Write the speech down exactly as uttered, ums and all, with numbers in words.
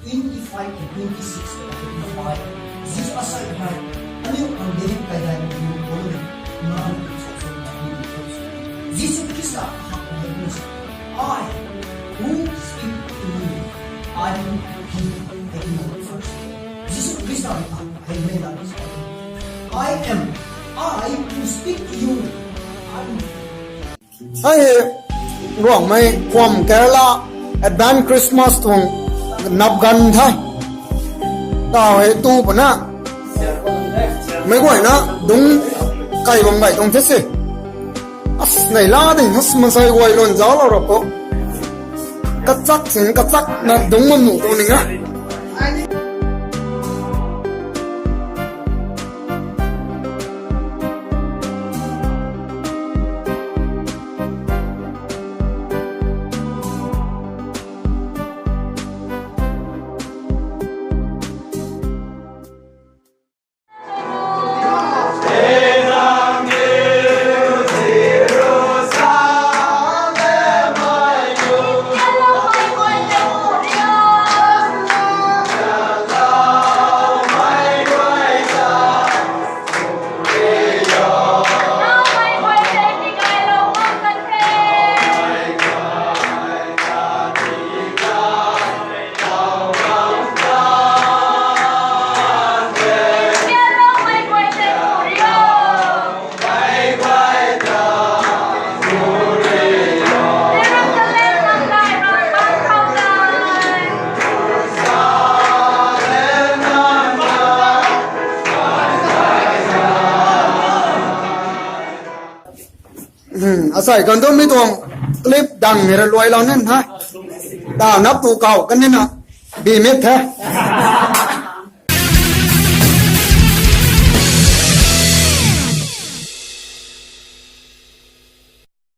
Twenty-five to twenty-six of the Bible. Jisu asai hai, aniu ang dei kai dai ni bol ni, na aniu sa sa ni. Jisu Krista hak ni sa. I who speak to you, I am he that you first. Jisu Krista hak hai ni na sa. I am, I who speak to you, I am. Hei hei, Ruangmei Khwam Kerala Advance Christmas tuang nap ganv the. Tau hei tu puna. Mei guayna dungc kai bam gay tuang the se. As nei la ding, as mansei guay lun zauc lou rap o. Kachak sing kachak na dungc bam nuh tuang ni nga. Hmm, asai kan tu mi tuang clip dang ni ra luai lou nin ha. Ta nap tu kau kan ni na. Bi mit the.